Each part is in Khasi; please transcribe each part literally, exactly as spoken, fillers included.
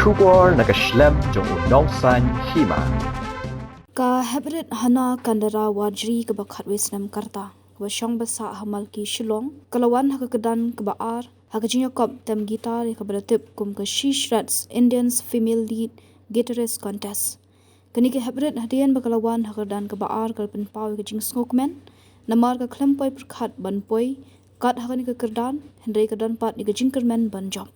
Khubor na ka shlem jong u Nongsaiñ Hima. Ka Heprit Hana Kandara Warjri kaba khatwei snem ka rta, kaba shong basah ha Malki Shillong, ka la wan ha ka kyrdan kaba ar ha ka jingïakop tem guitar ïa kaba la tip kum ka She Shreds India's Female Lead Guitarist Contest. Kane ka heprit hadien ba ka la wan ha ka kyrdan kaba ar ka la pynpaw ïa ka jingsngewkmen namar ka khlem poi pyrkhat ban poi kat ha kane ka kyrdan, hynrei ka don pat ïa ka jingkyrmen ban jop.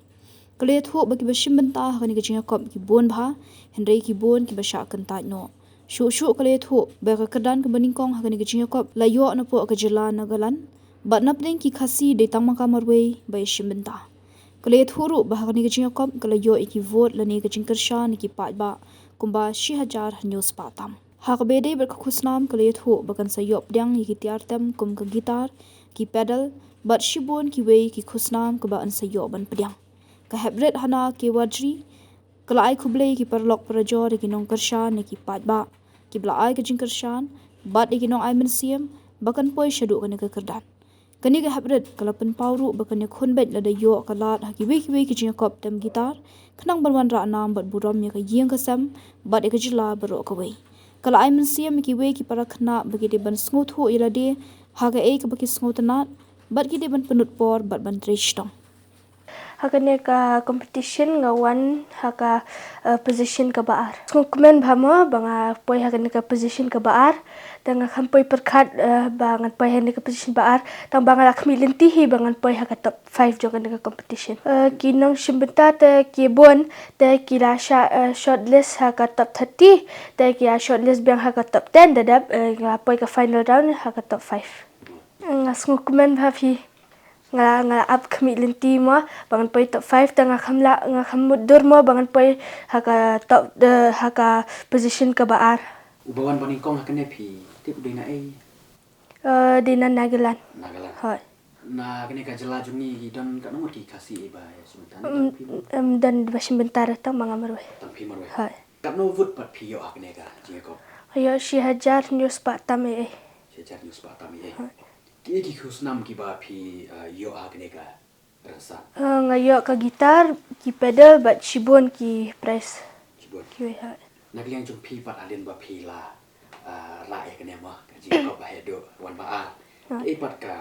Ka la ïathuh ba kiba shim bynta ha kane ka jingïakop ki bun bha, hynrei ki bun kiba shah kyntait noh. Shuh shuh ka la ïathuh ba ka kyrdan kaba nyngkong ha kane ka jingïakop la ïoh napoh ka jylla Nagaland, bad napdeng ki Khasi dei tang ma ka marwei ba ïa shim bynta. Ka la ïathuh ruh ba ha kane ka jingïakop ka la ïoh ïa ki vote lane ka jingkyrshan na ki paidbah kumba shi hajar hynñiew spah tam. Ha kaba ïadei bad ka khusnam ka la ïathuh ba kan sa ïoh pdiang ïa ki tiar tem kum ka guitar, ki pedal, bad shibun kiwei ki khusnam kaba yn sa ïoh ban pdiang. Ka heprit Hana K Warjri ka la ai khublei ïa ki paralok parajor, ïa ki nongkyrshan, ïa ki paidbah kiba la ai ka jingkyrshan, bad ïa ki nongai mynsiem ba kan poi shaduh kane ka kyrdan. Kane ka heprit ka la pynpaw ruh ba kan ïakhun beit lada ïoh ka lad ha kiwei kiwei ki jingïakop tem guitar, khnang ban wanrah nam bad burom ïa ka ïing ka sem bad ïa ka jylla baroh kawei. Ka la ai mynsiem ïa kiwei ki para khynnah ba ki dei ban sngewthuh ïa lade ha kaei kaba ki sngewtynnat, bad ki dei ban pynlut por bad ban trei shitom. Ha kane ka competition nga wan ha ka, eh, position kaba ar. Sngewkmen bha mo ba nga poi ha kane ka position kaba ar. Te nga khlem poi pyrkhat, eh, ba ngan poi ha kane ka position ba ar, tang ba nga la khmih lynti hi ba ngan poi ha ka top five jong kane ka competition. Eh, ki nongshim bynta te ki bun, te ki la sha-, eh, shortlist ha ka top thirty, te ki la shortlist biang ha ka top ten, te dep, eh, nga poi ka final round ha ka top five. Nga sngewkmen bha phi. Nga, nga ap khmih lynti mo ba ngan poi top five, te nga khlem lah, nga khlem mutdur mo ba ngan poi ha ka top, eh, ha ka position kaba ar. Uba wan ba nyngkong ha kane phi tip u dei na ei? Eh, dei na Nagaland. Nagaland. Hooid. Na kane ka jylla jong ngi ki don katno ngut ki Khasi ba ïa shim bynta ne? Em, tang phi? Em, don ba shim bynta re tang ma nga marwei. Tang phi marwei. Hooid. Katno vote pat phi ïoh ha kane ka jingïakop? Ïoh shi hajar hynñiew spah tam ei ei. Shi hajar hynñiew spah tam ei ei. Hooid. Kiei ki khusnam kiba phi, eh, ïoh ha kane ka rynsan? Eh, nga ïoh ka guitar, ki pedal bad shibun ki prize. Shibun. Kiwei ha. Na ka liang jong phi pat hadien ba phi la, eh, rah ïa kane mo ka jingïakop ba haduh wan ba ar. Hooid. Kiei pat ka,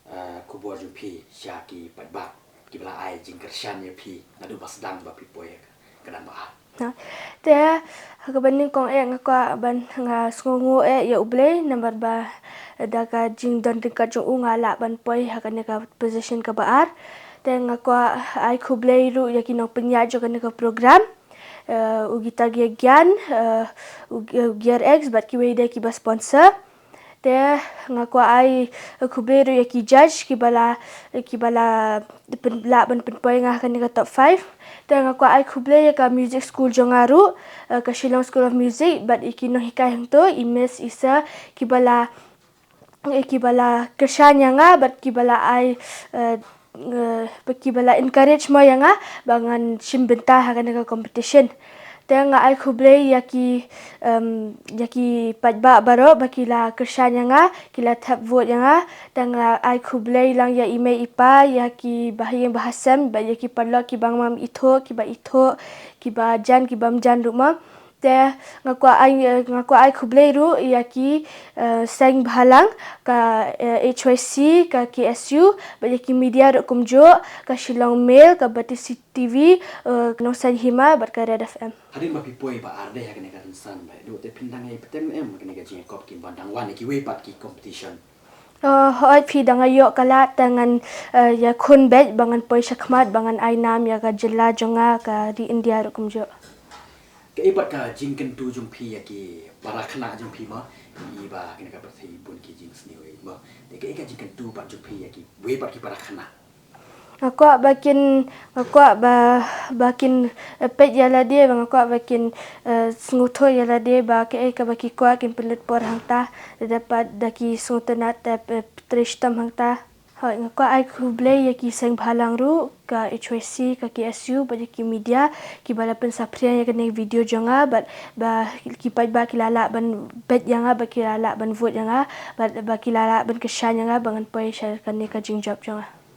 eh, khubor jong phi sha ki paidbah kiba la ai jingkyrshan ïa phi naduh ba sdang ba phi poi ha ka kyrdan ba ar? Na, te ha kaba nyngkong eh nga kwah ban, nga sngewnguh eh ïa U Blei namar ba da ka jingdon ryngkat jong u nga lah ban poi ha kane ka position kaba ar. Te nga kwah ai khublei ruh ïa ki nongpynïaid jong kane ka program, eh, u Guitar Gear Gyan, eh, u, u Gear X bad kiwei de kiba sponsor. Te nga kwah ai khublei ruh ïa ki judge kiba la, kiba la pyn-, lah ban pynpoi nga ha kane ka top five. Te nga kwah ai khublei ïa ka music school jong nga ruh, eh, ka Shillong School of Music, bad ïa ki nonghikai hangto, i Miss i Sir, kiba la, eh, kiba la kyrshan ïa nga bad kiba la ai, eh, eh, ba kiba la encourage mo ïa nga ba ngan shim bynta ha kane ka competition. Te nga ai khublei ïa ki, em, ïa ki paidbah baroh ba ki la kyrshan ïa nga, ki la thep vote ïa nga. Te nga ai khublei lang ïa i mei i pa, ïa ki bahaïing bahasem, bad ïa ki paralok kiba ngam ithuh, kiba ithuh, kiba jan, kiba ym jan ruh mo. Te nga kwah ai, nga kwah ai khublei ruh ïa ki, eh, seng bhalang, ka, eh, H Y C, ka K S U, bad ïa ki media ruh kumjuh, ka Shillong Mail, ka Batesi T V, eh, ka Nongsaiñ Hima, bad ka Red F M. Hadien ba phi poi ba ar dei ha kane ka rynsan ba haduh te phin dang ïai bteng em ha kane ka jingïakop kumba dang wan ïa kiwei pat ki competition? Eh, hooid phi, da nga ïoh ka lad te ngan, eh, ïakhun beit ba ngan poi shakhmat ba ngan ai nam ïa ka jylla jong nga, ka ri India ruh kumjuh. Kaei pat ka jingkyntu jong phi ïa ki para khynnah jong phi mo, i ba kane ka pyrthei bun ki jingsniew mo. Te kaei ka jingkyntu pat jong phi ïa kiwei pat ki para khynnah? Nga kwah ba kin, nga kwah ba, ba kin, eh, peit ïa lade, ba nga kwah ba kin, eh, sngewthuh ïa lade ba kaei kaba ki kwah kin pynlut por hangta, da dep pat da ki sngewtynnat te, eh, trei shitom hangta. Hooid, nga kwah ai khublei ïa ki seng bhalang ruh, ka H Y C, ka K S U, bad ïa ki media kiba la pynsaphriang ïa kane ka video jong nga, bad ba ki paidbah ki la lah ban peit ïa nga, ba ki la lah ban vote ïa nga, bad ba ki la lah ban kyrshan ïa nga ba ngan poi sha kane ka jingjop jong nga.